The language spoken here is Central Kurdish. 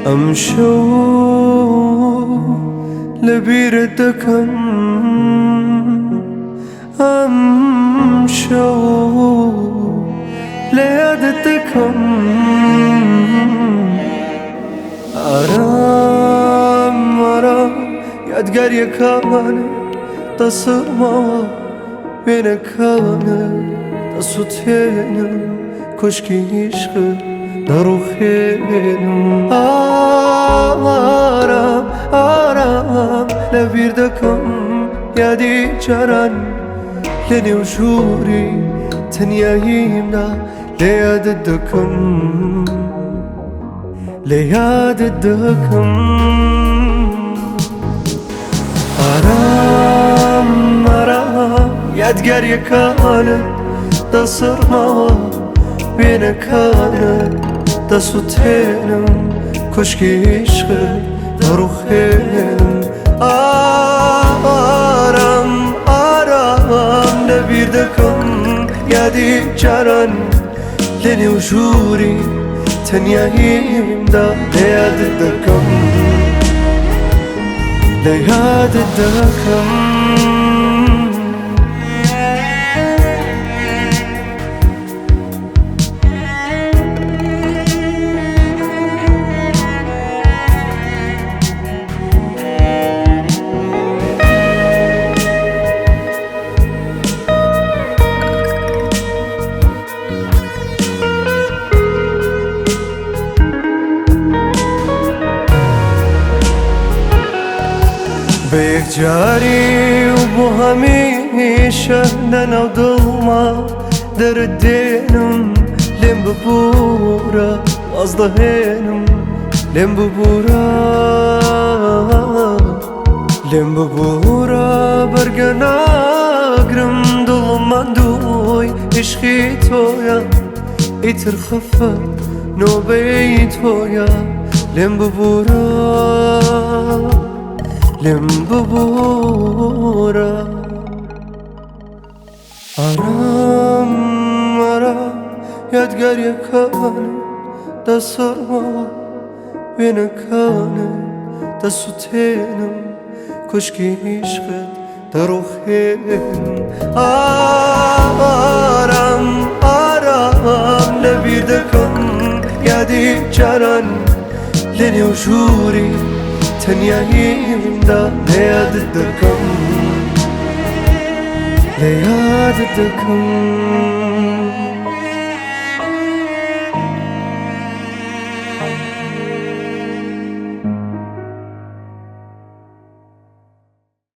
ئەمشەو لە بیرت دەکەم ئەمشەو لە یادت دەکەم ئارام ئارام یادگاریەکانت دەسڕمەوە وێنەکانت دەسوتێنم کۆشکی عیشقت دەڕوخێنم ئارام ئارام لەبیر دەکەم یادی جاران لە نێو ژووری تەنیاییمدا لە یادت دەکەم لە یادت دەکەم ئارام ئارام یادگاریەکانت دەسڕمەوە وێنەکانت دەسوتێنم کۆشکی عیشقت دەڕوخێنم ئارام ئارام لەبیر دەکەم یادی جاران لە نێو ژووری تەنیاییمدا لە یادت دەکەم لە یادت دەکەم. بە یەکجاری و بۆ هەمیشە لەناو دڵما دەرت دێنم لێم ببوورە واز دەهێنم لێم ببوورە لێم ببوورە بەرگە ناگرم دڵم ماندووی عیشقی تۆیە ئیتر خەفە نۆبەی تۆیە لێم ببوورە لێم ببوورە ئارام ئارام یادگاریەکانت دەسڕمەوە وێنەکانت دەسوتێنم کۆشکی عیشقت دەڕوخێنم ئارام ئارام لەبیر دەکەم یادی جاران لە نێو ژووری تەنیاییمدا لە یادت دەکەم لە یادت دەکەم.